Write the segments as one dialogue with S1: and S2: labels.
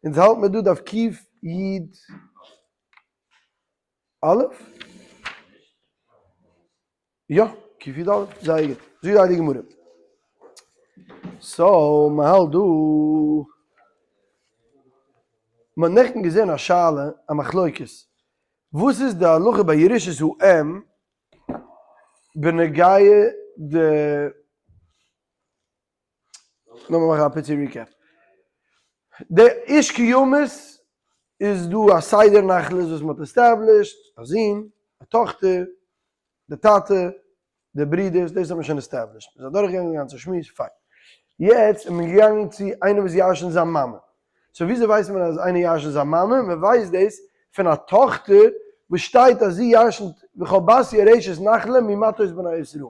S1: אונז האלט מיר דא דף קי"א? יא, קי"א, זייער גוט. זאגט די הייליגע גמרא. so, מען האלט דא. מען האט נעכטן געזען א שאלה, א מחלוקת. וואס איז די הלכה ביי ירושת האם בנוגע די לאמיר מאכן א פיצי recap. די איש כי ימות איז דא א סדר נחלות וואס מען האט established, א זון, א טאכטער, די טאטע, די ברידערס, דאס האט מען שוין established, מען איז אדורכגעגאנגען די גאנצע שמועס, פיין. יעצט איז מען געגאנגען צו איינער וואס ירש'נט זיין מאמע. so וויאזוי ווייסט מען אז איינער ירש'נט זיין מאמע? מען ווייסט דאס פון א טאכטער וואס שטייט אז זי ירש'נט וכל בת יורשת נחלה ממטות בני ישראל.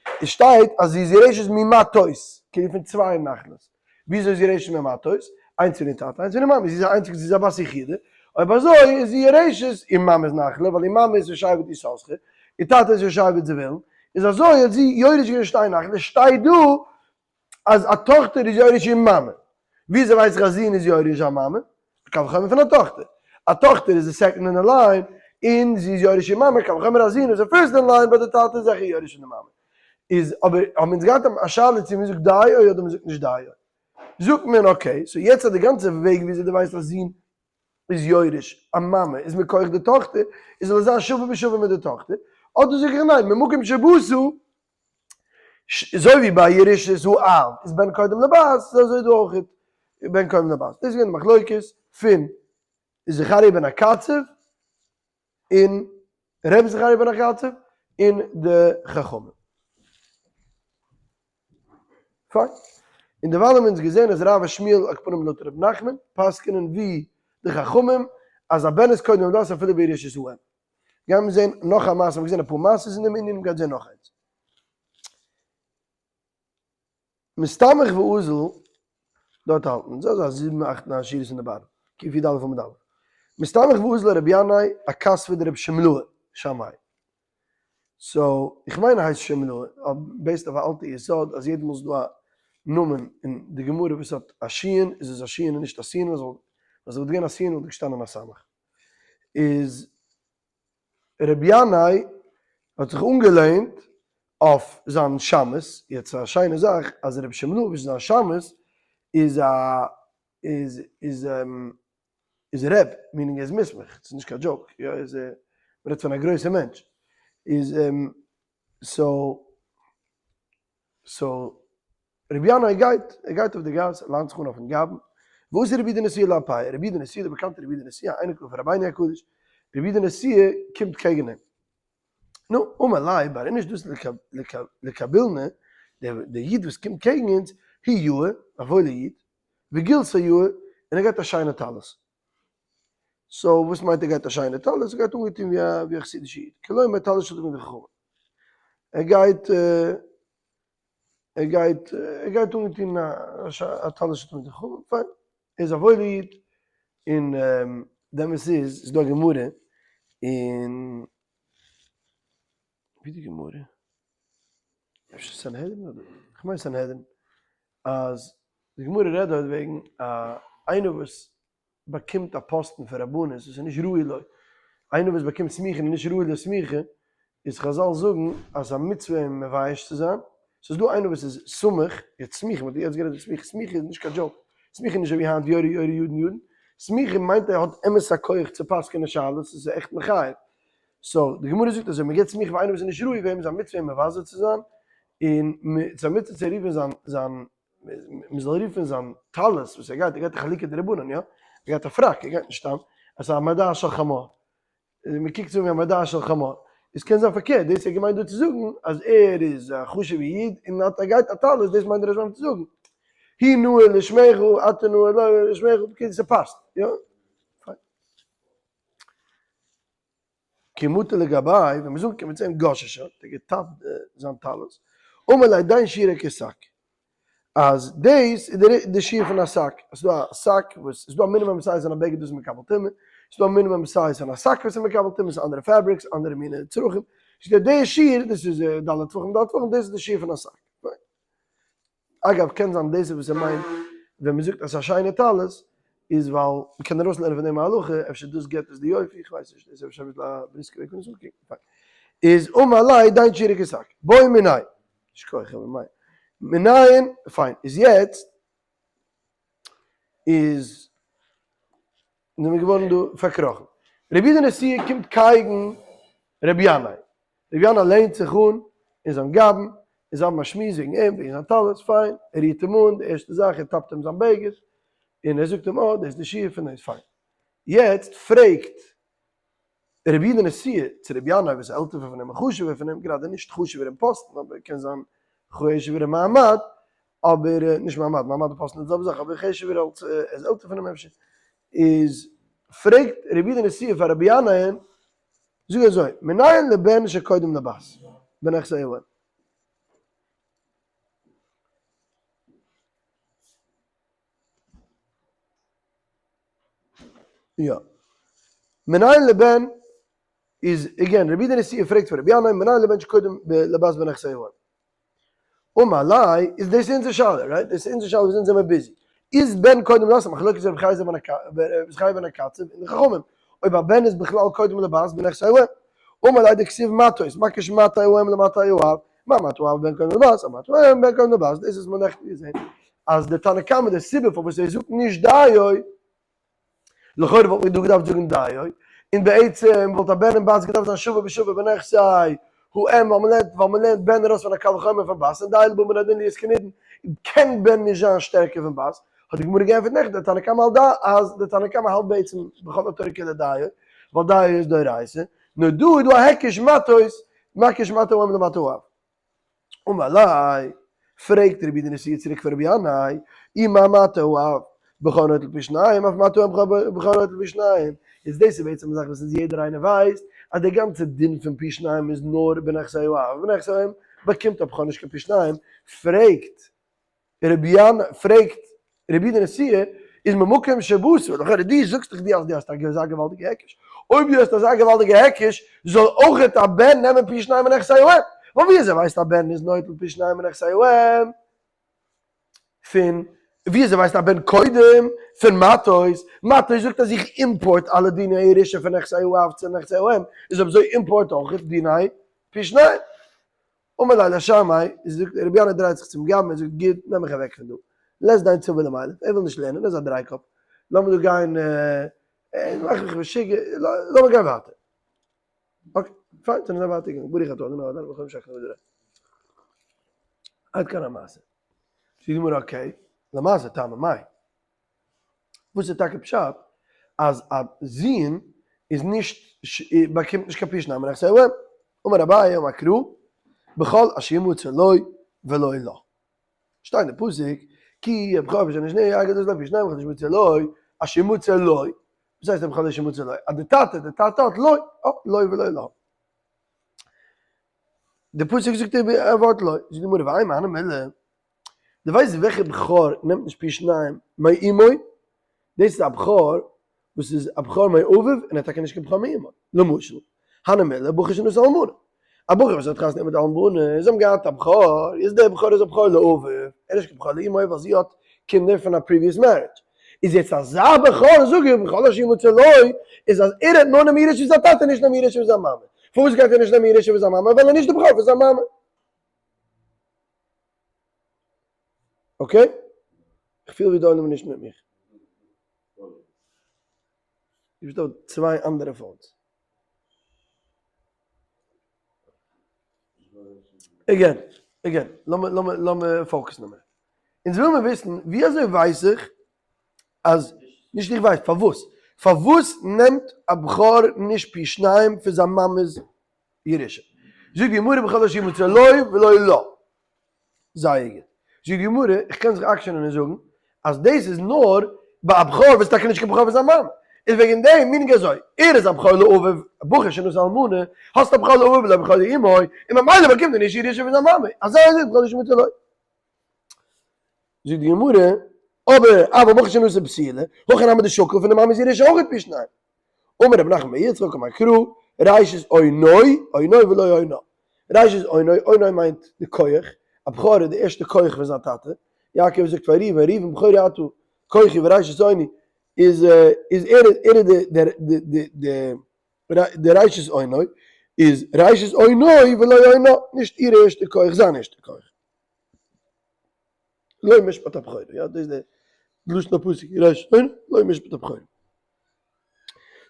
S1: עס שטייט אז זי איז יורשת ממטות, כאילו פון צוויי נחלות. וויאזוי איז יורשת ממטות? איינס פון איר טאטע איינס פון איר מאמע. זי איז א איינציגע, זי איז א בת יחידה. אויב אזוי איז זי יורשת איר מאמע'ס נחלה, ווייל איר מאמע איז פון שבט יששכר, איר טאטע איז פון שבט זבולון. איז אזוי האט זי יורש געווען שתי נחלות. שטייט דא אז א טאכטער איז יורש איר מאמע. וויאזוי ווייס איך א זון איז יורש זיין מאמע? קל וחומר פון א טאכטער. א טאכטער איז די second אין די line, און זי איז יורש איר מאמע, קל וחומר א זון איז די first אין line, but די טאטע איז זיכער יורש פון די מאמע. איז אבער האבן אונז געהאט א שאלה צו מ'זאגט דיו אדער מ'זאגט נישט דיו. זאגט מען okay, so יעצט אז די גאנצע וועג וויאזוי דו ווייסט א זון איז יורש א מאמע איז מכח די טאכטער, איז זאל עס זיין שווה בשווה מיט די טאכטער, אדער זאג איך ניין, ממקום שבאתה, אזוי ווי ביי ירושת האב איז בן קודם לבת, איז אזוי דא אויך בן קודם לבת. דאס איז געווען די מחלוקת פון זכריה בן הקצב און ר' זכריה בן הקצב און די חכמים. פיין. און דערווייל האבן אונז געזען אז רב ושמואל על כל פנים לויט ר' נחמן פסק'נען ווי די חכמים אז א בן איז קודם לבת אפילו בירושת האם. גייען מיר זען נאך א מעשה, מ'האט געזען אפאר מעשות אין דעם ענין, מ'גייט זען נאך איינס. מסתמך ואזיל, דארט האלט מען, אזא זיבן אכט ניין שורות אין די bottom, קי"א עמוד א'. מסתמך ואזיל רבי ינאי אכתפיה דרבי שמלאי שמאי. so, איך מיין ער הייסט שמלאי, based אויף א אלטע יסוד אז יעדע מאל ס'איז דא א נאמען אין די גמרא וואס האט א שין איז עס א שין און נישט א סין, ווייל ס'וואלט געווען א סין וואלט געשטאנען א סמך. איז רבי ינאי האט זיך אנגעלענט אויף זיין שמש, יעצט א שיינע זאך אז רבי שמלאי וואס איז זיין שמש איז א איז איז איז רב, meaning ער איז מוסמך, ס'איז נישט קיין joke, יא איז מ'רעדט פון א גרויסע מענטש, איז so so רבי ינאי גייט, ער גייט אויף די גאס, ער ליינט זיך אן אויפן גבאי, וואס איז רבי יהודה נשיאה לאפיה? רבי יהודה נשיאה, דער באקאנטער רבי יהודה נשיאה, א אייניקל פון רבינו הקדוש, רבי יהודה נשיאה קומט קעגן אים. נו, אמר ליה, בר איניש דאס לקבילנא, דער איד וואס קומט קעגן אונז, הוא יאה, א וואוילער איד, וגילתיה יאה, און ער גייט א שיינע טלית. so וואס מיינט ער גייט א שיינע טלית? ער גייט אנגעטון ווי א חסידישע איד, כלומר טלית של תלמידי חכמים. ער גייט ער גייט ער גייט אנגעטון א טלית של תלמידי חכמים, פיין, ער איז א וואוילער איד, און די אמת איז, ס'איז דא א גמרא אין, ווי איז די גמרא? אפשר סנהדרין אדער, כ'מיין סנהדרין, אז די גמרא רעדט דארט וועגן א איינער וואס באקומט א פאסטן פון רבנות וואס איז נישט ראוי לו, איינער וואס באקומט סמיכה און איז נישט ראוי לסמיכה, איז חזל זאגן אז ס'איז א מצוה אים מבייש צו זיין, ס'איז דא איינער וואס איז סמוך, יעצט סמיכה, מ'האט יעצט גערעדט וועגן סמיכה, סמיכה איז נישט קיין joke, סמיכה איז נישט אזוי ווי היינט יורי יורי יודן יודן, סמיכה מיינט ער האט אמת א כח צו פסק'ענען שאלות, עס איז עכט מחייב, so די גמרא זאגט אז אויב מ'געבט סמיכה פאר איינער וואס איז נישט ראוי פאר אים איז א מצוה אים מבזה צו זיין, און ס'איז א מצוה צו רופן זיין זיין מען זאל רופן זיין טלית וואס ער גייט, ער גייט א חלוקה דרבנן יא? ער גייט א פראק, ער גייט נישט סתם, עס איז א מודעה של חמור, מען קוקט אן ווי א מודעה של חמור, עס קען זיין פארקערט, דאס האט געמיינט דא צו זאגן אז ער איז א חשוב'ע איד און האט ער גייט א טלית, דאס מיינט דער רשבם צו זאגן, הוא נאה לשמך אתה נאה לו לשמך, בקיצור ס'פאסט, יא? פיין. כי מטא לגביה, ווען מ'איז אנגעקומען צו אים גששה, האט ער געטאפט זיין טלית, אמר ליה דין שיעורא כשק, אז דאס איז די שיעור פון א שק, עס איז דא א שק וואס, עס איז דא א minimum size פון א בגד וואס איז מקבל טומאה, עס איז דא א minimum size פון א שק וואס איז מקבל טומאה, עס איז אנדערע fabrics, אנדערע מיני צרכים, איז דא די שיעור, דאס איז ד' טפחים ד' טפחים, דאס איז די שיעור פון א שק. אגב, קען זיין דאס איז וואס ער מיינט ווען מען זאגט אז ס'איז א שיינע טלית, איז ווייל מ'קען ארויסלערנען פון דעם א הלכה, אפשר דאס געבט עס די יופי, איך ווייס נישט, דאס איז אפשר אביסל א בריסקע וועג פון עס אנקוקן, פיין. איז אמר ליה דיין תשורי כשק, בעי מיניה, שכוח רבי מאיר, מנין, פיין, איז יעצט איז זענען מיר געווארן דא פארקראכן. רבי יהודה נשיאה קומט קייגן רבי ינאי, רבי ינאי לענט זיך אן אין זיין גבאי, און זיי האבן א שמועס וועגן אים, וועגן זיין טלית, פיין, ער רירט אים אן, די ערשטע זאך ער טאפט אים זיין בגד, און ער זאגט אים אה, דאס איז די שיעור פון דאס, פיין. יעצט פרעגט רבי יהודה נשיאה צו רבי ינאי וואס איז עלטער פון אים און חשוב'ער פון אים, גראדע נישט חשוב'ער אין פאסטן אבער קען זיין חשוב'ער אין מעמד, אבער נישט מעמד, מעמד און פאסטן איז די זעלבע זאך, אבער חשוב'ער אלס ער איז עלטער פון אים אפשר, איז פרעגט רבי יהודה נשיאה פאר רבי ינאי'ן, זאג אזוי, מנין לבן שקודם לבת, בנכסי האם? יא. מנין לבן איז again רבי יהודה נשיאה פרעגט פאר רבי ינאי מנין לבן שקודם לבת בנכסי האם? אמר ליה איז דאס אונזער שאלה right? דאס איז אונזער שאלה וואס אונז זעמער busy. איז בן קודם לבת א מחלוקת רבי חייא בן הקצב און די חכמים אויב א בן איז בכלל קודם לבת בנכסי האם? אמר ליה דכתיב מטות מקיש מטה האם למטה האב מה מטה האב בן קודם לבת אף מטה האם בן קודם לבת דאס איז מיר נעכטן געזען אז די תנא קמא די סיבה פארוואס ער זאגט נישט דיו, לכאורה וואלט מען דא געדארפט זאגן דיו, און בעצם וואלט א בן און בת געדארפט זיין שווה בשווה בנכסי האם, ווייל מען לערנט ווייל מען לערנט בן ארויס פון א קל וחומר פון בת, און דיו לבא מן הדין להיות כנידון, קען בן נישט זיין שטערקער פון בת, האט די גמרא געענטפערט נעכטן די תנא קמא האלט אז די תנא קמא האלט בעצם בכל התורה כולה דיו, ווייל דיו איז דאורייתא, נאר דא איז דא א היקש מטות, מקיש מטה האם למטה האב. אמר ליה, פרעגט רבי יהודה נשיאה צוריק פון רבי ינאי, אי מה מטה האב בכור נוטל פי שניים, אף מטה האם בכור נוטל פי שניים, איז דאס איז בעצם א זאך וואס אונז יעדער איינער ווייסט, אז דער גאנצער דין פון פי שניים איז נאר בנכסי האב, בנכסי האם באקומט א בכור נישט קיין פי שניים, פרעגט רבי ינאי, פרעגט רבי יהודה נשיאה, איז ממקום שבאת, לכאורה דו זאגסט דאך דו אז דו האסט אזא געוואלדיגע היקש, אויב דו האסט אזא געוואלדיגע היקש, זאל אויכעט א בן נעמען פי שניים מנכסי האם, ווייל ווי אזוי ווייסט א בן איז נוטל פי שניים מנכסי האם פון, ווי אזוי ווייסט א בן קודם פון מטות, מטות זאגט אז איך import אלע דיני ירושה פון נכסי האב צו נכסי האם, איז אויב אזוי import אויכעט דיני פי שניים. אמר ליה לשמעיה, זאגט רבי ינאי דרייט זיך צום גבאי און זאגט גוט נעם מיך אוועק פון דא, לית דיין צבא למילף, ער וויל נישט לערנען, ער איז א דריי קאפ, לאמיר דא גיין, ער מאכט מיך משוגע, לאמיר גיין ווייטער. okay, פיין, זענען זיי ווייטער געגאנגען, ברוך אתה ה' אלוקינו מלך העולם שהכל נהיה בדברו. עד כאן המעשה. זאגט די גמרא okay, למעשה טעמא מאי? וואס איז טאקע פשט אז א זוהן איז נישט באקומט נישט קיין פי שניים מנכסי האם? אמר אביי אמר קרא בכל אשר ימצא לו ולא לה. שטייט אין פסוק כי הבכור בשן השני יגד לו פי שניים בכל אשר ימצא לו אשר ימצא לו. וואס הייסט בכל אשר ימצא לו? אז די טאטע די טאטע האט לו, אה, לו ולא לה. די פסוק זאגט א ווארט לו. זאגט די גמרא ואימא הני מילי דו ווייסט וועלכע בכור נעמט נישט פי שניים מאמו? דאס איז א בכור וואס איז א בכור מאביו און ער איז טאקע נישט קיין בכור מאמו. למשל, הני מילי בחור שנשא אלמנה. א בחור וואס האט חתונה מיט די אלמנה, זיי האבן געהאט א בכור, איז דער בכור איז א בכור לאביו, ער איז נישט קיין בכור לאמו ווייל זי האט קינדער פון א previous marriage. איז יעצט אזא בכור זאג איך בכל אשר ימצא לו, איז אז ער האט נאר נעמען ירושה פון זיין טאטע נישט נעמען ירושה פון זיין מאמע. פארוואס גייט ער נישט נעמען ירושה פון זיין מאמע? ווייל ער איז נישט די בכור פון זיין מאמע. okay? איך פיל ווי די עולם איז נישט מיט מיך. דו ביסט אויף צוויי אנדערע phones. Again, again, לאמיר לאמיר לאמיר focus ן א מינוט. אונז וויל מיר וויסן ווי אזוי ווייס איך אז, נישט איך ווייס, פארוואס? פארוואס נעמט א בכור נישט פי שניים פון זיין מאמע'ס ירושה. זאגט די גמרא בכל אשר ימצא לו ולא לה. זייער גוט. זאגט די גמרא, איך קען זיך עקשנ'ען און זאגן אז דאס איז נאר ביי א בכור וואס איז טאקע נישט קיין בכור פון זיין מאמע. איז וועגן דעם meaning אזוי, ער איז א בכור לאביו, א בחור שנשא אלמנה, האסט א בכור לאביו ולא בכור לאמו, און ממילא באקומט ער נישט ירושה פון זיין מאמע. אזוי איז בכל אשר ימצא לו. זאגט די גמרא, אבער אבל בחור שנשא בתולה, הכי נמי דשקיל פון די מאמע'ס ירושה אויך פי שניים. אמר רב נחמן בר יצחק אמר קרא, ראשית אונו, אונו ולא אונה. ראשית אונו, אונו מיינט די כח, א בכור איז די ערשטע כח פון זיין טאטע, יעקב זאגט פאר ראובן, ראובן בכורי אתה כוחי וראשית אוני. איז איז ער ער איז די די די די ראשית אונו, איז ראשית אונו ולא אונה, נישט איר ערשטע כח, זיין ערשטע כח. לא משפט הבכורה, יא דאס איז די לשון הפסוק, ראשית אונו, לא משפט הבכורה.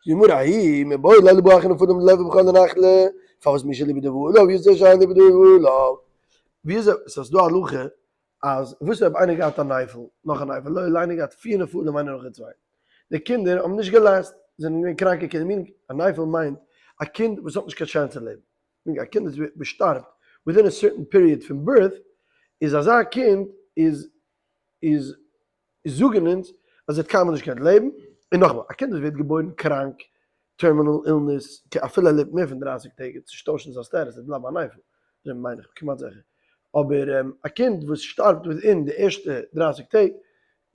S1: די גמרא ההיא מיבעי ליה לבא אחר נפלים דליהוי בכור לנחלה, פארוואס מי שליבא דבעליו יצא שאין ליבא דבעליו? ווי אזוי, ס'איז דא א הלכה אז וואס אויב איינער געהאט א נפל נאך א נפל, לא עלינו געהאט פיר נפלים איינער נאך די צווייטן, די קינדער האבן נישט גע last, זענען געווען קראנקע קינדער, meaning א נפל מיינט א קינד וואס האט נישט קיין chance צו לעבן, meaning א קינד וואס שטארבט within a certain period פון birth, איז אזא קינד איז איז זאגן אונז אז ער האט קיינמאל נישט געקענט לעבן, און נאכאמאל, א קינד וואס ווערט געבוירן קראנק, terminal illness, אפילו ער לעבט מער פון 30 טעג, עס נישט טוישן זיין status, ער בלייבט א נפל, אזוי מיין איך, כמעט זיכער. אבער א קינד וואס שטארבט within די ערשטע 30 טעג,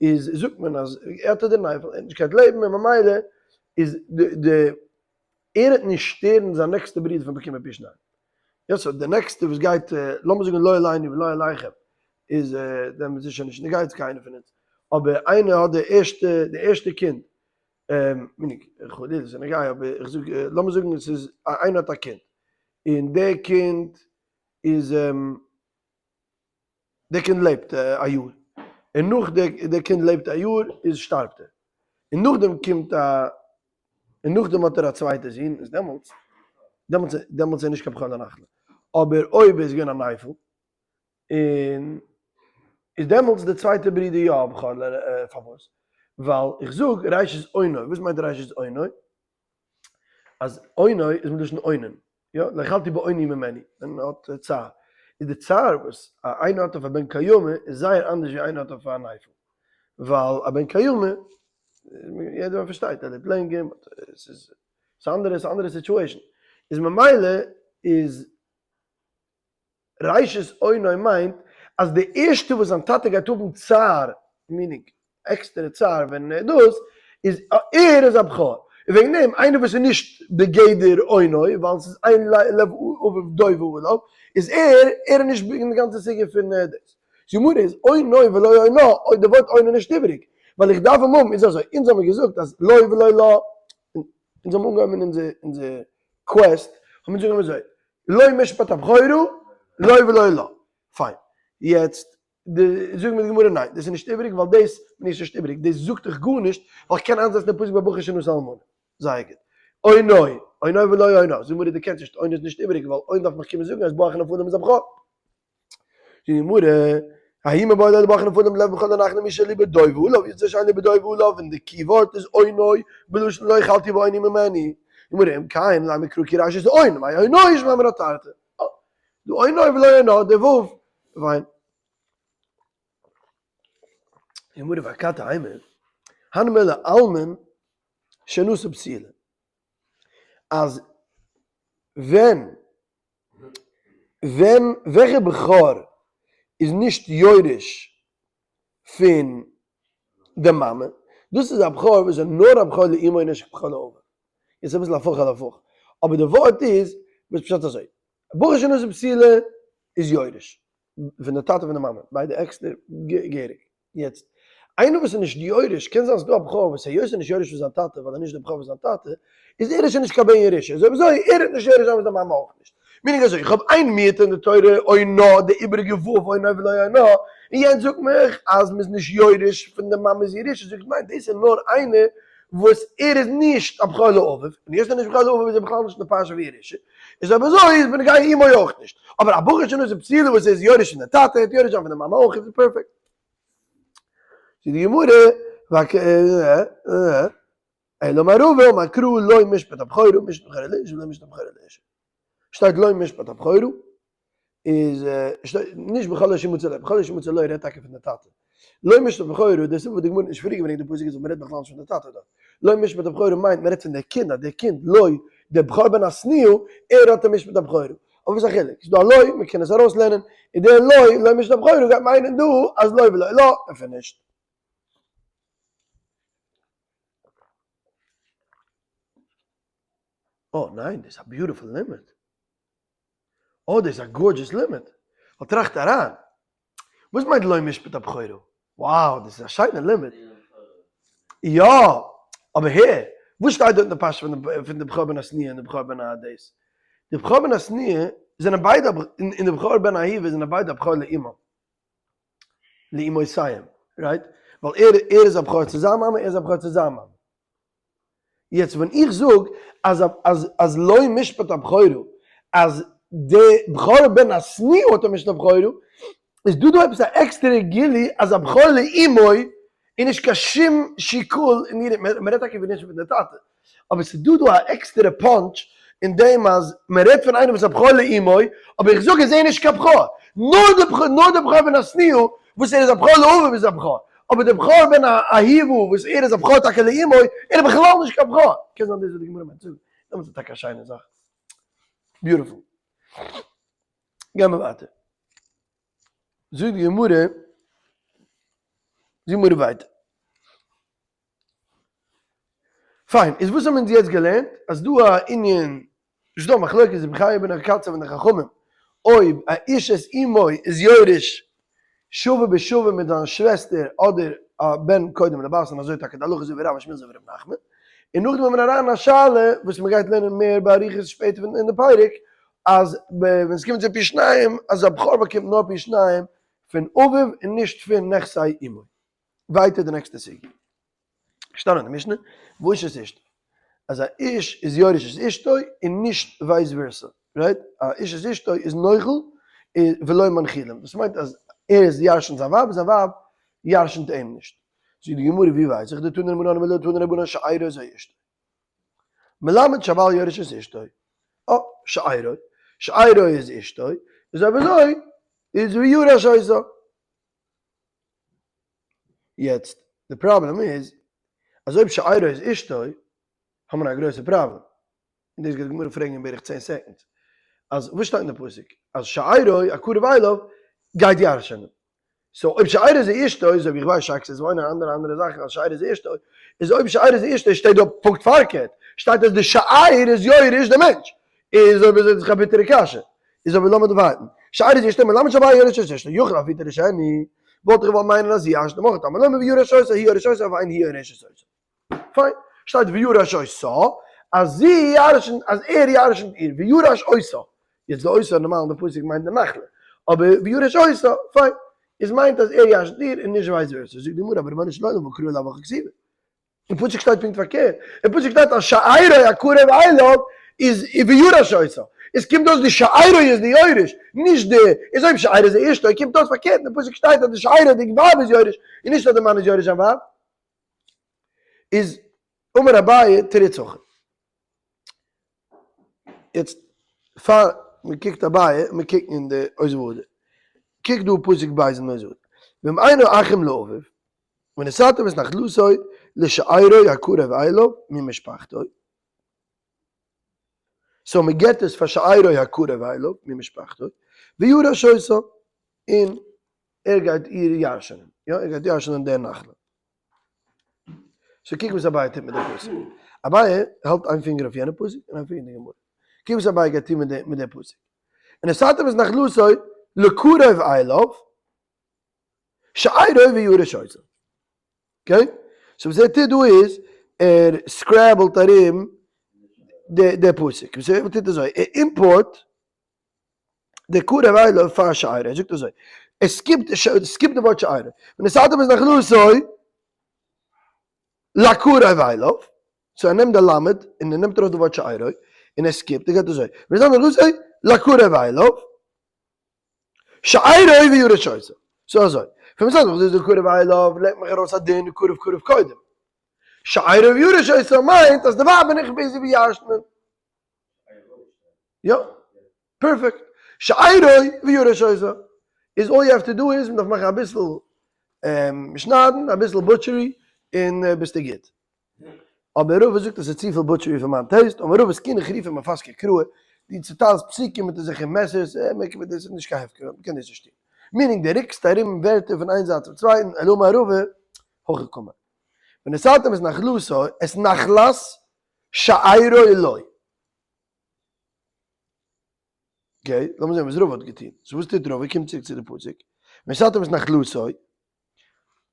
S1: איז זאגט מען אז ער האט די נפל, ער האט נישט געקענט לעבן, און ממילא איז די ער וועט נישט שטערן זיין נעקסטע ברודער פון באקומען פי שניים. יא so די נעקסטע וואס גייט, לאמיר זאגן לא עלינו ולא עליכם, איז דעמאלטס איז שוין נישט נוגע צו קיינער פון אונז, אבער איינער האט די ערשטע די ערשטע קינד, מיניג חלילה ס'איז נוגע אבער איך זאג לאמיר זאגן עס איז איינער האט א קינד, און די קינד איז די קינד לעבט א יאר, און נאך די קינד לעבט א יאר איז שטארבט ער, און נאכדעם קומט א, און נאכדעם האט ער א צווייטע זון, איז דעמאלטס, דעמאלטס דעמאלטס איז ער נישט קיין בכור לנחלה, אבער אויב איז געווען א נפל, און איז דעמאלטס די צווייטע ברודער יא א בכור ל פארוואס? ווייל איך זאג ראשית אונו, וואס מיינט ראשית אונו? אז אונו איז מלשון אונן, יא, לא יכלתי באוני ממני, ווען מען האט צער, איז די צער וואס איינער האט אויף א בן קיימא איז זייער אנדערש ווי איינער האט אויף א נפל, ווייל א בן קיימא, יעדער פארשטייט, ער לעבט לענגער, עס איז אנדערע, ס'איז אנדערע situation, איז ממילא איז ראשית אונו מיינט אז די ערשטע וואס זיין טאטע גייט האבן צער, meaning עקסטערע צער ווען ער דאס, איז ער איז א בכור. און וועגן דעם איינער וואס איז נישט בגדר אונו, ווייל ס'איז אין לב אביו דוה עליו, איז ער, ער איז נישט אין די גאנצע סוגיא פון דאס. די גמרא איז אונו ולא אונה, אויב די ווארט אונו איז נישט איבעריג, ווייל איך דארף אים האבן, איז אזוי, אונז האמיר געזאגט אז לו ולא לה, אונז האבן אנגעהויבן אונזער אונזער quest, האבן אונז אנגעהויבן אזוי, לא משפט הבכורה, לו ולא לה. פיין. יעצט, די, זאגט מיר די גמרא ניין, דאס איז נישט איבעריג ווייל דאס איז נישט איבעריג, דאס זאגט דיך גארנישט, ווייל איך קען איינזעצן די פסוק ביי בחור שנשא אלמנה. זייער גוט. אונו, אונו ולא אונה. זאגט די גמרא דו קענסט נישט, אונו איז נישט איבעריג ווייל און דארף מיך קומען זאגן אז בא אחר נפלים איז א בכור. זאגט די גמרא, ההוא מיבעי ליה לבא אחר נפלים דליהוי בכור לנחלה מי שליבו דוה עליו, יצא שאין ליבו דוה עליו, און די key ווארט איז אונו, בלשון לא יכלתי באוני ממני. גמרא אם כן, לימא קרא כי ראשית און, מאי אונו שמע מינה תרתי. דא אונו ולא אונה, די ו' וויין. גמרא ואכתי אימא, הני מילי אלמן שנשא בתולה. אז ווען ווען וועלכע בכור איז נישט יורש פון די מאמע, דאס איז א בכור וואס איז נאר א בכור לאמו און נישט בכור לאביו, איז אביסל הפוך על הפוך, אבער די ווארט איז וואס פשט אזוי, בחור שנשא בתולה איז יורש פון די טאטע פון די מאמע, ביידע עקסטער געהעריג. יעצט, איינער וואס איז נישט יורש, קען זיין ס'איז דא א בכור וואס היות ער איז נישט יורש פון זיין טאטע ווייל ער איז נישט דער בכור פון זיין טאטע, איז ער שוין נישט קיין בן ירושה, איז אויב אזוי ער וועט נישט יורש זיין פון זיין מאמע אויך נישט. meaning אזוי, איך האב איין מיעוט אין די תורה, אונה, די איבעריגע ו' אונו ולא אונה, און יענץ זאגט מיך אז מ'איז נישט יורש פון די מאמע'ס ירושה, זאג איך ניין, דאס איז נאר איינער וואס ער איז נישט א בכור לאביו, און היות ער איז נישט בכור לאביו איז ער בכלל נישט אין די פרשה פון ירושה. איז אויב אזוי איז בנוגע אמו אויך נישט. אבער א בחור שנשא בתולה וואס איז יורש פון די טאטע, העט יורש זיין פון די מאמע אויך, איז פערפעקט. זאגט די גמרא, אלא אמר רבא אמר קרא לא משפט הבכורה משפט הבכורה לאיש ולא משפט הבכורה לאשה. שטייט לא משפט הבכורה, איז נישט בכל אשר ימצא לו, בכל אשר ימצא לו רעדט טאקע פון די טאטע. לא משפט הבכורה, די סיבה וואס די גמרא האט נישט פריער געברענגט די פסוק איז ווייל מ'רעדט בכלל נישט פון די טאטע דארט. לא משפט הבכורה מיינט מ'רעדט פון די קינד, אז די קינד, לא, דער בכור בן השנואה, ער האט די משפט הבכורה. אבער וואס איז א חילוק? ס'איז דא א לא, מ'קען עס ארויסלערנען, און דער לא, לא משפט הבכורה גייט מיינען דא אז לו ולא לה, און finished. אה ניין, דאס איז א beautiful לימוד. אה דאס איז א gorgeous לימוד. ווייל טראכט אריין, וואס מיינט לא משפט הבכורה? wow דאס איז א שיינע לימוד. יא, אבער הער, וואס שטייט דארט אין די פרשה פון די בכור בן השנואה און די בכור בן הדעס? די בכור בן השנואה זענען ביידע, און די בכור בן האהובה זענען ביידע א בכור לאמו, לאמותיהם, right? ווייל ער ער איז א בכור צו זיין מאמע, ער איז א בכור צו זיין מאמע. יעצט ווען איך זאג אז אז אז לא משפט הבכורה, אז די בכור בן השנואה האט א משפט הבכורה, איז דא דא עפעס א עקסטערע גילוי אז א בכור לאמו איז נישט קיין שום שיקול אין איר, מען רעדט טאקע ווי נישט פון די טאטע, אבער ס'איז דא דא א עקסטערע punch אין דעם אז מען רעדט פון איינעם וואס איז א בכור לאמו, אבער איך זאג אז ער איז נישט קיין בכור, נאר די בכור נאר די בכור בן השנואה וואס ער איז א בכור לאביו איז א בכור, אבער די בכור בן האהובה וואס ער איז א בכור טאקע לאמו, ער איז בכלל נישט קיין בכור. קען זיין דאס וואס די גמרא מיינט זאגן, דעמאלטס איז טאקע א שיינע זאך. Beautiful. גיימער ווייטער. זאגט די גמרא, זאגט די גמרא ווייטער. פיין, איז וואס האבן אונז יעצט געלערנט? אז דא א ענין, איז דא א מחלוקת רבי חייא בן הקצב און די חכמים, אויב א איש את אמו איז יורש שווה בשווה מיט זיין שוועסטער אדער א בן קודם לבת און אזוי טאקע די הלכה אזוי ווי רב און שמואל אזוי ווי רב נחמן, און נאכדעם האבן מיר אריין א שאלה וואס מען גייט לערנען מער באריכות שפעטער אין די פרק, אז ווען עס קומט צו פי שניים אז א בכור באקומט נאר פי שניים פון אביו און נישט פון נכסי אמו. ווייטער די נעקסטע סוגיא. שטאנען אין די משנה, והאיש את אשתו. אז א איש איז יורש את אשתו און נישט vice versa. Right? א איש את אשתו איז נוחל ולא מנחילין. דאס מיינט אז ער איז ירשנט זיין ווייב און זיין ווייב ירשנט אים נישט. זאגט די גמרא ווי ווייס איך דתנו רבנן ולא תנו רבנן שארו זו אשתו. מלמד שהבעל יורש את אשתו. אה, שארו. שארו איז אשתו. איז אויב אזוי איז וירש אותה. יעצט די פראבלעם איז אז אויב שארו איז אשתו האבן מיר א גרויסע פראבלעם, און דאס גייט די גמרא פרעגן אין בערך 10 seconds, אז וואס שטייט אין די פסוק אז שארו הקרוב אליו גייט ירש'ענען, so אויב שארו איז אשתו, אזוי ווי איך ווייס שאקס איז וואוינען אנדערע אנדערע זאכן אז שארו איז אשתו, איז אויב שארו איז אשתו שטייט דא פונקט פארקערט, שטייט אז די שאר איז יורש די מענטש, איז אויב אזוי איז דאך א ביטערע קשיא. איז אבער לאמיר דא ווארטן. שארו איז אשתו מלמד שהבעל יורש את אשתו יכול אף היא תירשנו, וואלט איך געוואלט מיינען אז זי ירש'נט אים אויך, תלמוד לומר וירש אותה הוא יורש אותה ואין היא יורשת אותו. פיין. שטייט וירש אותה אז זי ירש'נט אז ער ירש'נט איר, וירש אותה. יעצט די אותה נארמאל אין די פסוק מיינט די נחלה. אבער וירש אותה, פיין. איז מיינט אז ער ירש'נט איר און נישט vice versa. זאגט די גמרא אבער רבונו של עולם והא קרא לאו הכי כתיבא. אין פסוק שטייט פונקט פארקערט, אין פסוק שטייט אז שארו הקרוב אליו איז וירש אותה, עס קומט אויס די שארו איז די יורש, נישט די, איז אויב שארו איז די אשתו קומט אויס פארקערט, אין פסוק שטייט אז די שארו די ווייב איז יורש, און נישט אז די מאן איז יורש זיין ווייב. איז אמר אביי תירוץ הכי. יעצט פאר מען קוקט אביי, מען קוקן אין די עוז והדר, קוק דא פסוק ב' אין עוז והדר, ואם אינו אחים לאביו, ונתתם את נחלתו לשארו הקרוב אליו ממשפחתו, so מען געבט עס פאר שארו הקרוב אליו ממשפחתו, וירש אותה, און ער גייט איר ירש'נען, יא ער גייט ירש'נען דער נחלה. So קוק וואס אביי טוט מיט די פסוק. אביי האלט איין פינגער אויף יענע פסוק און איין פינגער אין די גמרא. קוק וואס אביי גייט טון מיט די פסוק. ונתתם את נחלתו לקרוב אליו, שארו וירש אותה. Okay? So וואס ער טוט דא איז, ער scramble ט ארום די פסוק. וואס ער טוט אזוי, ער import די קרוב אליו פאר שארו. ער זאגט אזוי, ער skip ט, skip ט די ווארט שארו. ונתתם את נחלתו לקרוב אליו, so ער נעמט די למד און ער נעמט ארויס די ווארט שארו, און ער skip ט, ער גייט אזוי, ונתתם את נחלתו לקרוב אליו, שארו וירש אותה. So אזוי. פון וואס אז דאס איז קרוב אליו לערנט מיך ארויס א דין קרוב קרוב קודם. שארו וירש אותה מיינט אז די ווייב בין איך busy ווי ירש'נען. יא. Perfect. שארו וירש אותה. איז all you have to do איז מ'דארף מאכן אביסל שניידן, אביסל butchery, און ביסטו גוט. אבער רבא זאגט אז ס'איז צופיל butchery פאר מיין taste, אמר רבא סכינא חרופה מפסקי קראי, דו צוטיילסט פסוקים מיט אזעלכע מעסערס, דאס איז נישט קיין הפקר, מ'קען דאס נישט טון. Meaning דו רוקסט ארום ווערטער פון איין זייט צום צווייטן, אלא אמר רבא, הכי קאמר. ונתתם את נחלתו, את נחלת שארו לו. Okay, לאמיר זען וואס רבא האט געטון. So וואס טוט רבא? קומט צוריק צו די פסוק. ונתתם את נחלתו.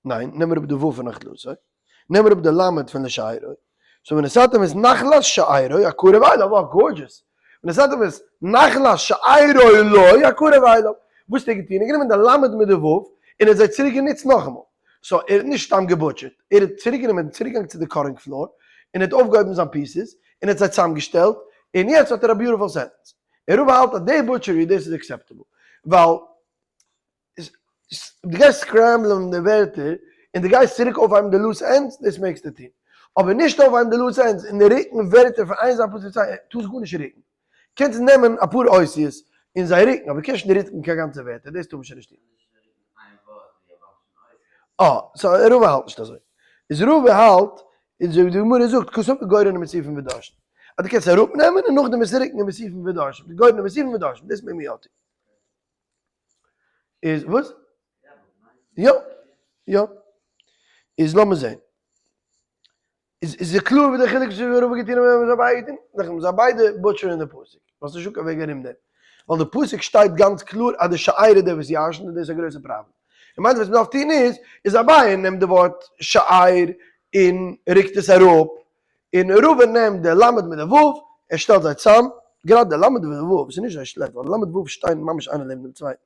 S1: ניין, נעם אראפ די ו' פון נחלתו. נעם אראפ די למד פון לשארו, so ונתתם את נחלת שארו הקרוב אליו, wow gorgeous, ונתתם את נחלת שארו לו הקרוב אליו, וואס האט ער געטון? ער האט גענומען די למד מיט די ו' און ער האט זיי צוריק גענוצט נאכאמאל, so ער האט נישט סתם געבוטשערט, ער האט צוריק גענומען, צוריק געגאנגען צו די cutting floor, און ער האט אויפגעהויבן זיין pieces, און ער האט זיי צוזאמגעשטעלט, און יעצט האט ער א beautiful sentence. און רבא האלט אז די butchery דאס איז acceptable, ווייל דו גייסט scramble ען די ווערטער און דו גייסט צוריק אויפהייבן די loose ends, דאס מעגסטו טון. אבער נישט אויפהייבן די loose ends און רוקן ווערטער פון איין זייט פסוק צום צווייטן, טארסט גארנישט רוקן. קענסט נעמען אפאר אותיות און זיי רוקן, אבער קענסט נישט רוקן קיין גאנצע ווערטער, דאס טאר מען שוין נישט טון. אה, so רבא האלט נישט אזוי. איז רבא האלט, איז ווי די גמרא זאגט, קסבר גוררין ומוסיפין ודורשין. אז דו קענסט אראפנעמען און נאכדעם עס רוקן און מוסיפין ודורשין. גוררין ומוסיפין ודורשין, דאס מעג מען יא טון. איז וואס? יא, יא. איז לאמיר זעהן. איז איז קלאר ווי די חילוק צווישן ווי רבא געטון און ווי אביי געטון? נאכדעם זיי ביידע butcher ען די פסוק. ווייל ס'נישט דא קיין וועג ארום דעם. ווייל די פסוק שטייט גאנץ קלאר אז די שאר איז דער וואס ירש'נט און דאס איז א גרויסע פראבלעם. און מיינט וואס מ'דארף טון איז, איז אביי נעמט די ווארט שאר און רוקט עס אראפ, און רבא נעמט די למד מיט די ו', ער שטעלט זיי צאם, גראדע די למד מיט די ו' איז נישט אזוי שלעכט, ווייל די למד ו' שטייען ממש איינער לעבן דעם צווייטן.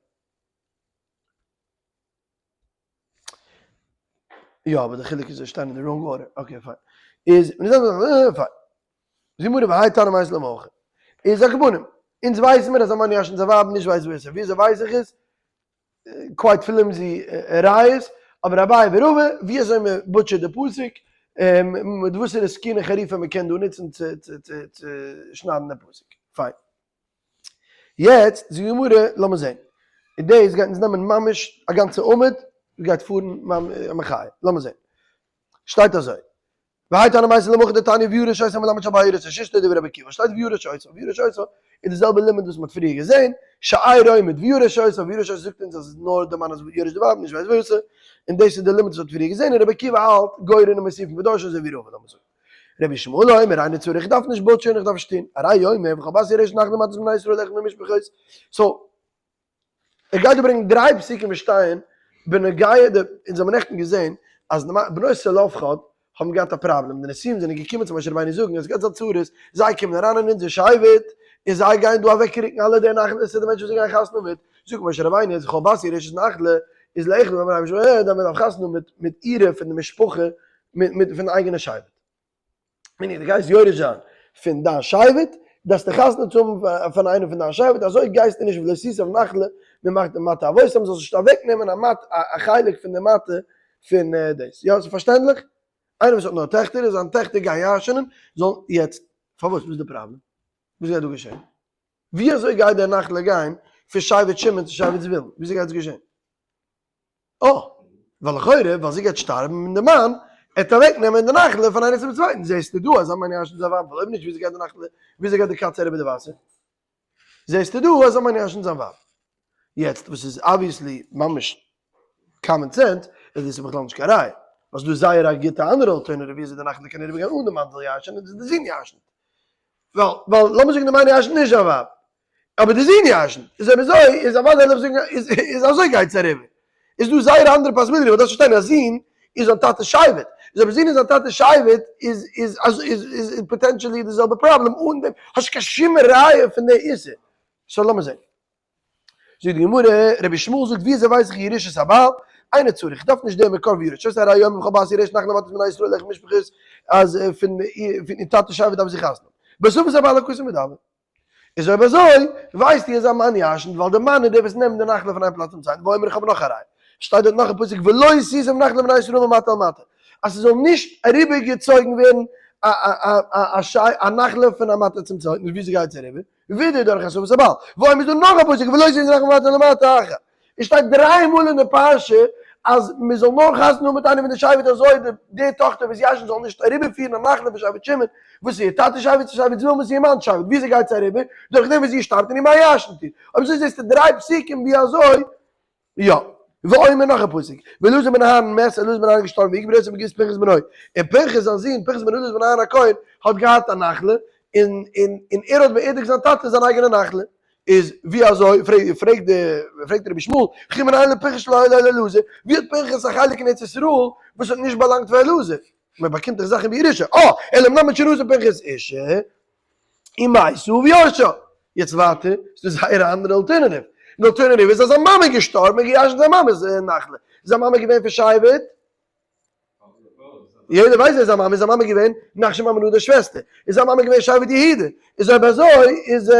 S1: יא, אבער די חילוק איז זיי שטייען אין די wrong order, okay fine. איז, fine. זי מרא והאי תנא מייסלא מלכא. איז על כל פנים, אונז ווייסן מיר אז א מאן ירש'נט זיין ווייב נישט vice versa. ווי אזוי ווייס איך עס? quite flimsy ראיות, אבער אביי ורבא, ווי אזוי מען butcher ט די פסוק, מיט וואסערע סכינא חריפה מען קען דא נוצן צו שניידן די פסוק. פיין. יעצט זאגט די גמרא, לאמיר זען. און דאס גייט אונז נעמען ממש א גאנצע עמוד, גייט פארן א מחיה. לאמיר זען. שטייט אזוי. והאי תנא מייתי למחר דתניא וירש אותה מלמד שעל בעל ירש אשתו דברי רבי עקיבא שטייט וירש אותה וירש אותה איז די זעלבע לימוד וואס מ'האט פריער געזען שארו מיט וירש אותה וירש אותה זאגט אונז אז נאר די מאן איז יורש די ווייב נישט vice versa און דאס איז די לימוד וואס מ'האט פריער געזען און רבי עקיבא האלט גוררין ומוסיפין ודורשין אזוי ווי רבא לאמיר זאגן רבי ישמעאל אומר אינו צריך איך דארף נישט butcher ן איך דארף נישט טון הרי אומר וכל בת ירשת נחלה ממטות בני ישראל לאחד ממשפחות so ער גייט דא ברענגען דריי פסוקים וואס שטייען בנוגע די, אונז האבן נעכטן געזען אז בנות צלפחד האבן געהאט א פראבלעם, די נשיאים זענען געקומען צו משה רבינו זאגן אז גייט זיין צרות, זיי קומען אריין אין אונזער שבט און זיי גייען דא אוועקרוקן אלע די נחלות צו די מענטשן וואס זיי גייען חתונה מיט, זאגט משה רבינו אז כל בת ירשת נחלה איז לאחד מבני משפחתו, מען דארף חתונה האבן מיט אירע פון די משפחה, מיט פון די אייגענע שבט. ווען דו גייסט יורש זיין פון דיין שבט, דארפסטו חתונה צו האבן פון איינעם פון דיין שבט, אזוי גייסטו נישט ולא תסב נחלה ממטה מטה אבותם, זאלסט נישט אוועק נעמען א מטה א חלק פון די מטה פון דאס. יא, ס'איז פארשטענדליך? איינער וואס האט נאר טעכטער און זיין טעכטער גייען ירש'נען, זאל יעצט, פארוואס? וואס איז די פראבלעם? וואס גייט דא געשען? ווי אזוי גייט דער נחלה גיין פון שבט שמעון צו שבט זבולון? ווי אזוי גייט עס געשען? אה, ווייל לכאורה ווייל זי גייט שטארבן און די מאן עט אוועק נעמען די נחלה פון איינער צום צווייטן, זעסטו דא אז א מאן ירש'נט זיין ווייב, ווייל אויב נישט וויאזוי גייט די נחלה, וויאזוי גייט די קאץ אריבער די וואסער? זעסטו דא אז א מאן ירש'נט זיין ווייב. יעצט וואס איז obviously ממש common sense, איז דאס איז בכלל נישט קיין ראיה, ווייל ס'דא זייער א גוטע אנדערע alternative וויאזוי די נחלה קען אריבער גיין אן די מאן זאל ירש'נען און די זון ירש'נט. ווייל ווייל לאמיר זאגן די מאן ירש'נט נישט זיין ווייב, אבער די זון ירש'נט, איז אויב אזוי איז אוודאי וועל איך זאגן איז איז אזוי גייט עס אריבער. איז דא זייער א אנדערע possibility ווייל דארפסט פארשטיין א זון איז זיין טאטע'ס שבט, איז אויב א זון איז זיין טאטע'ס שבט איז איז איז איז potentially די זעלבע פראבלעם אן דעם האסט קיין שום ראיה פון די איסור. so לאמיר זען. זאגט די גמרא, רבי ישמעאל זאגט ווי אזוי ווייס איך ירושת הבעל? אינו צריך, איך דארף נישט דעם מקור ווי ירושת הרי הוא אומר וכל בת ירשת נחלה ממטות בני ישראל לאחד ממשפחות אז פון פון איר טאטע'ס שבט דארף זי חתונה האבן. בהוספת הבעל הכתוב מדבר. איז אויב אזוי ווייסטו אז א מאן ירש'נט ווייל די מאן איז דער וואס נעמט די נחלה פון איין פלאץ צום צווייטן ואומר איך האב נאך א ראיה שטייט דארט נאך א פסוק ולא תסוב נחלה מבני ישראל ממטה אל מטה אז ס'זאל נישט אריבערגעצויגן ווערן א נחלה פון א מטה צום צווייטן איז וויאזוי גייט עס אריבער? ווידער דורך הוספת הבעל ואומר איז דא נאך א פסוק ולא תסוב נחלה ממטה למטה אחר עס שטייט דריי מאל אין די פרשה אז מען זאל נאר חתונה האבן מיט איינעם פון די שבט אזוי די די טאכטער וואס ירש'נט זאל נישט אריבערפירן א נחלה פון שבט שמעון וואס איז איר טאטע שבט צו שבט זבולון וואס איז איר מאן שבט וויאזוי גייט עס אריבער דורך דעם וואס זי שטארבט און איר מאן ירש'נט איר אויב אזוי זעסטו דריי פסוקים ווי אזוי יא ואומר נאך א פסוק ואלעזר בן אהרן מת אלעזר בן אהרן איז געשטארבן ויקבור אותו בגבעת פנחס בנו און פנחס זיין זון פנחס בן אלעזר בן אהרן הכהן האט געהאט א נחלה און און און ער האט באערדיגט זיין טאטע זיין אייגענע נחלה. איז ווי אזוי, פרעגט פרעגט די פרעגט רבי ישמעאל, וכי מנין לפנחס שלא היה לאלעזר, ווי האט פנחס א חלק אין ארץ ישראל וואס האט נישט באלאנגט פאר אלעזר? מען באקומט דאך זאכן בירושה, אה, אלא מלמד שנשא פנחס אשה ומתה וירשה. יעצט ווייטער, ס'איז דא זייער א אנדערע alternative. די alternative איז אז זיין מאמע איז געשטארבן און געירשנט זיין מאמע'ס נחלה. איז זיין מאמע געווען פון שבט? יעדער ווייסט ווער זיין מאמע איז, זיין מאמע איז געווען נחשון בן עמינדב'ס שוועסטער. איז זיין מאמע געווען שבט יהודה. איז אויב אזוי איז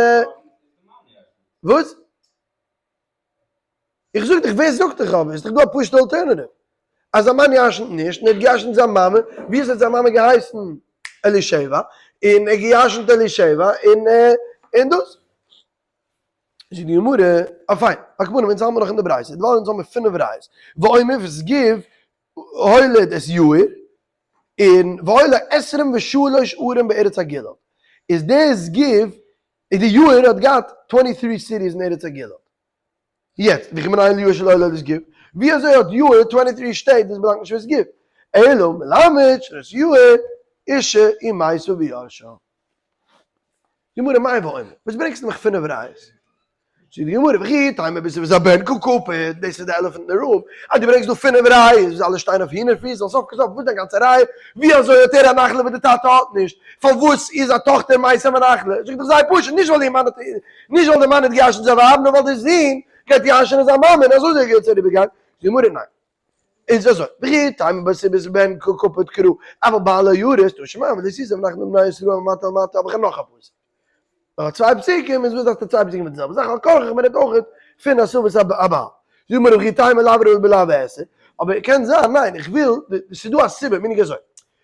S1: וואס? איך זאג דיך, ווער זאגט דיך אבער? איז דאך דא א פשוטע alternative. אז א מאן ירשנ'ט נישט, און ער האט געירשנט זיין מאמע, ווי אזוי האט זיין מאמע געהייסן? אלישבע, און ער האט געירשנט אלישבע, און און דאס. זאגט די גמרא, אה פיין, על כל פנים אונז האלט מיר נאך אין די ברייתא, דערווייל אונז האמיר פינף ראיות, ואומר וסגיב הוליד את יאיר, און והיה לו עשרים ושלש ערים בארץ הגלעד, איז דער סגיב, איז די יאיר האט געהאט twenty three cities אין ארץ הגלעד. יעצט, וכי מנין ליאיר שלא הוליד סגיב? ווי אזוי האט יאיר twenty three שטעט וואס באלאנגט נישט פאר סגיב? אלא מלמד שנשא יאיר אשה ומתה וירשה. גמרא מאי ואומר, וואס ברענגסטו מיך פינף ראיות? זאגט די גמרא, וכי תימא בתיבת הבן קא קפיד, דאס איז די elephant אין די room, אז דו ברענגסט דא פינף ראיות וואס אלע שטייען אויף הינער פיס, ווייל סוף כל סוף וואס איז דיין גאנצע ראיה? ווי אזוי האט ער א נחלה וואס די טאטע האט נישט? פארוואס איז א טאכטער מתה בנחלה? זאג איך דאך זייער פשוט, נישט ווייל איר מאן האט, נישט ווייל די מאן האט געירשנט זיין ווייב, נאר ווייל די זון גייט ירשענען זיין מאמע און אזוי זאל יעצט אריבערגיין. זאגט די גמרא, ניין. איז אזוי, וכי תימא בתיבת בן קא קפיד קרא, אבל בעל לא ירש, תא שמע, ולא תשא ונחלה לבני ישראל ממטה אל מטה, האב איך נאך א פסוק. נאך צוויי פסוקים איז וואס דארפסטו צוויי פסוקים מיט די זעלבע זאך, על כרחך מען רעדט אויך פון הסבת הבעל. זאג מיר וכי תימא לאו ראוי בלאו ועשה, אבער קען זיין, ניין, איך וויל, ס'איז דא א סיבה, מיין איך אזוי,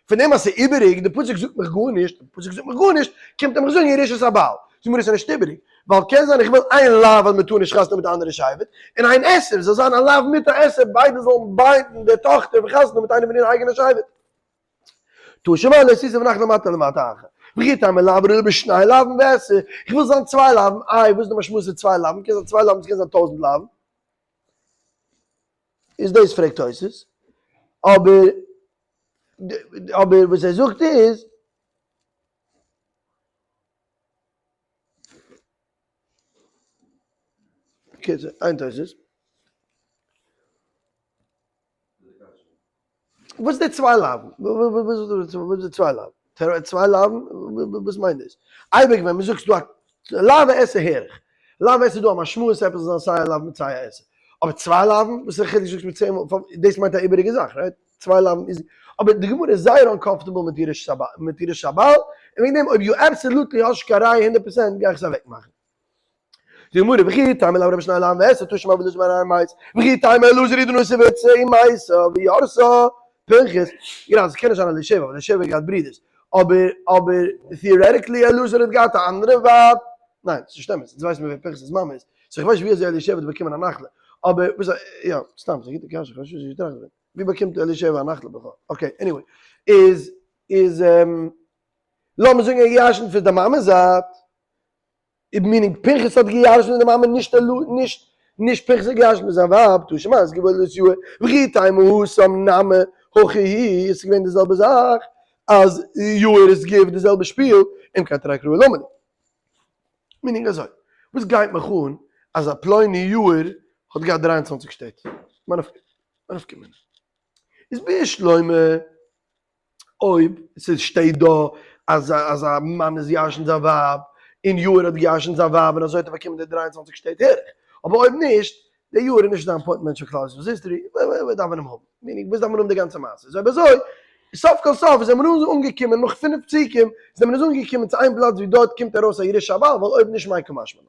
S1: פון דעם אז ס'איז איבעריג, די פסוק זאגט מיך גארנישט, די פסוק זאגט מיך גארנישט, קומט ער מיך זאגן ירושת הבעל. זאג מיר עס איז נישט איבעריג, ווייל קען זיין איך וויל איין לאו אז מ'טאר נישט חתונה מיט א אנדערע שבט, און איין עשה, זאל זיין א לאו מיט א עשה, ביידע זאלן ביינדן די טאכטער פון חתונה מיט איינעם פון איר אייגענע שבט. תא שמע לא תשא ונחלה מטה למטה אחר. וכי תימא לאו ראוי בשני לאווין ועשה, איך וויל זיין צוויי לאווין, איי וואס איז די משמעות פון צוויי לאווין, קען זיין צוויי לאווין ס'קען זיין טויזנט לאווין. איז דאס פרעגט תוס', אבער אבער וואס ער זאגט איז, קיצור, איין תוס'. וואס איז די צוויי לאווין? וואס איז די צוויי לאווין? צוויי לאווין? וואס מיינט דאס? אייביג ווען מ'זאגט ס'דא א לאו ועשה הער איך. לאו ועשה איז דא א משמעות עפעס זאל זיין סיי א לאו מיט סיי א עשה. אבער צוויי לאווין? וואס איז די חילוק זאגסט מיר צען מאל? דאס מיינט א איבעריגע זאך, right? צוויי לאווין איז. אבער די גמרא איז זייער uncomfortable מיט מיט ירושת הבעל, און וועגן דעם אויב you absolutely האסט נישט קיין ראיה הונדערט פראצענט גיי איך עס אוועקמאכן. די גמרא וכי תימא לאו ראוי בשני לאוין ועשה תא שמע ואלעזר בן אהרן מת וכי תימא אלעזר הוא דנשא אישה ומתה וירשה פנחס גראדע ס'קען נישט זיין אלישבע ווייל אלישבע האט געהאט ברידערס אבער אבער theoretically אלעזר האט געהאט א אנדערע ווייב ניין ס'איז נישט אמת אונז ווייסן מיר ווער פנחס'ס מאמע איז so איך ווייס נישט ווי אזוי אלישבע האט באקומען א נחלה אבער וואס יא סתם ס'איז א גוטע קשיא כ'האב נישט געטראכט דערפון ווי באקומט אלישבע א נחלה בכלל okay anyway איז איז לאמיר זאגן ער האט געירשנט פון די מאמע'ס זייט meaning פנחס האט געירשנט מיט די מאמע נישט אלו נישט נישט פנחס האט געירשנט מיט זיין ווייב תא שמע סגיב הוליד את יאיר וכי תימא התם נמי הכי הוא עס איז געווען די זעלבע זאך אז יאיר איז סגיב די זעלבע שפיל אם כן תרי קראי למה לי meaning אזוי וואס גייט מיך אן אז א פלוני יאיר האט געהאט 23 שטעט מה נפקא מינה איז בשלמא אויב ס'שטייט דא אז אז א מאן איז ירש'נט זיין ווייב, און יאיר האט געירש'נט זיין ווייב און אזוי האט ער באקומען די 23 שטעט הער איך, אבער אויב נישט, דער יאיר איז נישט אזא important מענטש פאר כלל ישראל'ס history, וואס דארף מען אים האבן? meaning וואס דארף מען האבן די גאנצע מעשה? איז אויב אזוי, סוף כל סוף זענען מיר אונז אנגעקומען נאך פינף פסוקים, זענען מיר אונז אנגעקומען צו איין פלאץ ווי דארט קומט ארויס א ירושה הבעל, ווייל אויב נישט מאי קא משמע לן.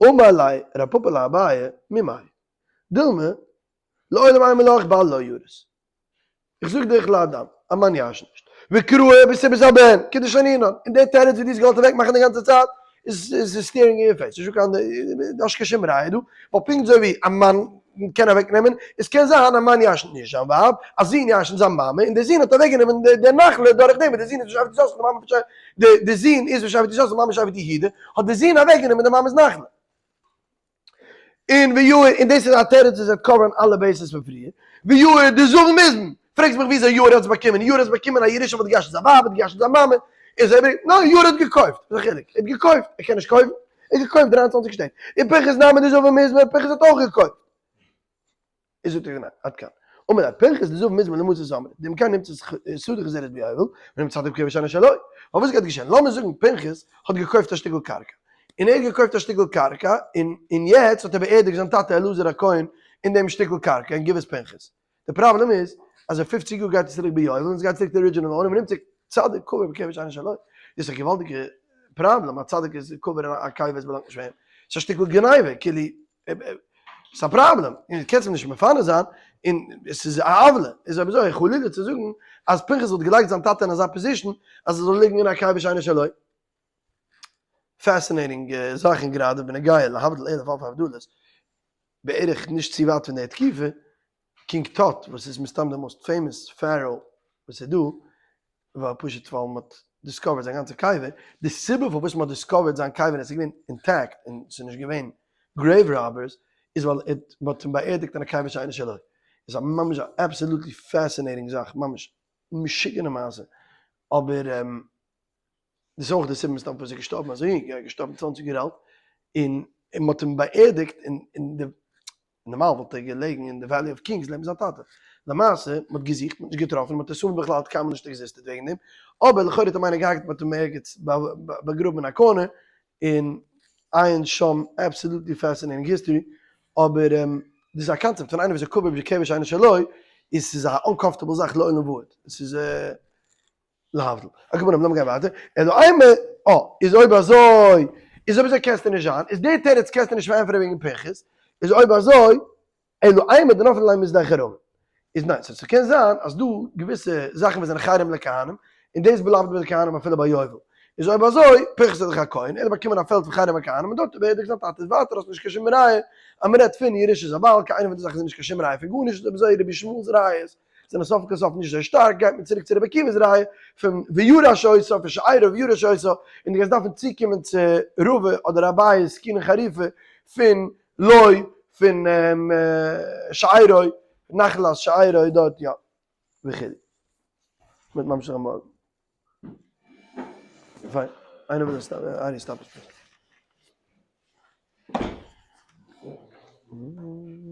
S1: אמר ליה רב פפא לאביי, ממאי? דילמא, לעולם אימא לך בעל לא ירש. איך זאג דיך לאדם, א מאן ירש'נט נישט. וקרא בתיבת הבן, כדשנינן. און דער תירוץ ווי דו האסט געוואלט אוועק מאכן די גאנצע צייט, איז איז staring אין your face. נישטא קיין, דו האסט קיין שום ראיה דא. ווייל פונקט אזוי ווי א מאן קען אוועק נעמען, עס קען זיין א מאן ירש'נט נישט זיין ווייב, א זון ירש'נט זיין מאמע, און דער זון האט אוועק גענומען די נחלה דורך דעם וואס דער זון איז משבט יששכר, די מאמע פון די זון איז משבט יששכר, די מאמע שבט יהודה, האט דער זון אוועק גענומען די מאמע'ס נחלה. און ויאיר, און דאס איז א תירוץ וואס וועט cover ן אלע bases פון פריער, ויאיר דזבין מזבן, פרעגסט מיך וויאזוי יאיר האט עס באקומען, יאיר האט עס באקומען א ירושה וואס האט געירשנט זיין ווייב, האט געירשנט זיין מאמע, איז ער, ניין יאיר האט געקויפט, וואס איז די חילוק, ער האט געקויפט, ער קען נישט קויפן, ער האט געקויפט 23 שטעט, און פנחס נמי דזבין מזבן, פנחס האט אויך געקויפט. איז זאגט ער ניין, עד כאן. אמר ליה פנחס לזבין מזומן למצות אמרי, דאם כן נמצאת שדה חוזרת ביובל, ונמצא צדיק בקבר שאינו שלו. ווייל וואס גייט געשען? לאמיר זאגן פנחס האט געקויפט א שטיקל קרקע, און ער האט געקויפט א שטיקל קרקע, און און יעצט האט ער באערדיגט זיין טאטע אלעזר הכהן אין דעם שטיקל קרקע אין גבעת פנחס. די פראבלעם איז אז אין פופציג יאר גייט עס צוריק ביובל און עס גייט צוריק די original owner ונמצא צדיק קבור בקבר שאינו שלו. דאס איז א געוואלדיגע פראבלעם, א צדיק איז קבור אין א קבר וואס באלאנגט נישט פאר אים. ס'איז א שטיקל גניבה, כאילו ס'איז א פראבלעם, און קענסט אים נישט מפנה זיין, און עס איז א עוולה, איז אויב אזוי חלילה צו זאגן אז פנחס וואלט געלייגט זיין טאטע אין אזא position אז ער זאל ליגן אין א קבר שאינו שלו. fascinating זאכן גראדע בנוגע להבדיל אלף אלפי הבדלות, בערך נישט צו ווייט פון די תקופה, King Tut וואס איז מסתם די most famous pharaoh וואס איז דא, ווייל פשוט ווייל מען האט discovered זיין גאנצע קבר, די סיבה פארוואס מען האט discovered זיין קבר און עס איז געווען intact און עס איז נישט געווען grave robbers איז ווייל ער האט מען האט אים באערדיגט אין א קבר שאינו שלו, איז א ממש א absolutely fascinating זאך, ממש משוגענע מעשה, אבער דאס איז אויך די סיבה מסתם פארוואס ער איז געשטארבן אזוי יונג, ער איז געשטארבן צוואנציג יאר אלט, און מען האט אים באערדיגט אין די נארמאל וואלט ער געלעגן אין די Valley of Kings לעבן זיין טאטע. למעשה, מען האט געזוכט, מען האט נישט געטראפן, מען האט assumed בכלל האט קיינמאל נישט existed וועגן דעם, אבער לכאורה האט אים איינער געהאקט, מען האט אים ערגעץ באגראבן אין א corner, און עיין שם, absolutely fascinating history, אבער דאס איז א קאנצעפט פון איינער וואס איז קבור בקבר שאינו שלו, איז ס'איז א uncomfortable זאך לעולם ועד, ס'איז. להבדיל. על כל פנים, לאמיר גיין ווייטער. אלא אימא, אה, איז אויב אזוי, איז אויב אזוי קענסטו נישט זיין, איז די תירוץ קענסטו נישט פארענטפערן וועגן פנחס, איז אויב אזוי, אלא אימא דנפלי ליה משדה חרמים. איז ניין, סאו ס'קען זיין אז דא געוויסע זאכן וואס זענען חרם לכהנים, און דאס בלייבט ביי די כהנים אפילו ביי יובל. איז אויב אזוי, פנחס איז דאך א כהן, ער האט באקומען א פעלד פון חרם הכהנים און דארט באערדיגט זיין טאטע, איז ווייטער האסט נישט קיין שום ראיה אז מ'רעדט פון ירושת הבעל, קיין איינע פון די זאכן איז נישט קיין שום ראיה פון גארנישט, איז אויב אזוי רבי ישמעאל'ס ראיות זענען סוף כל סוף נישט אזוי שטארק, גייט מען צוריק צו רבי עקיבא'ס ראיה פון וירש אותה, פון שארו וירש אותה, און דו גייסט דארפן צוקומען צו רבא אדער אביי'ס זקנה חריפה פון לוי פון שארו, נחלת שארו דארט יא, וכו'. מ'וועט ממשיך זיין מארגן. פיין, איינער וויל עס, ארי stop עס please.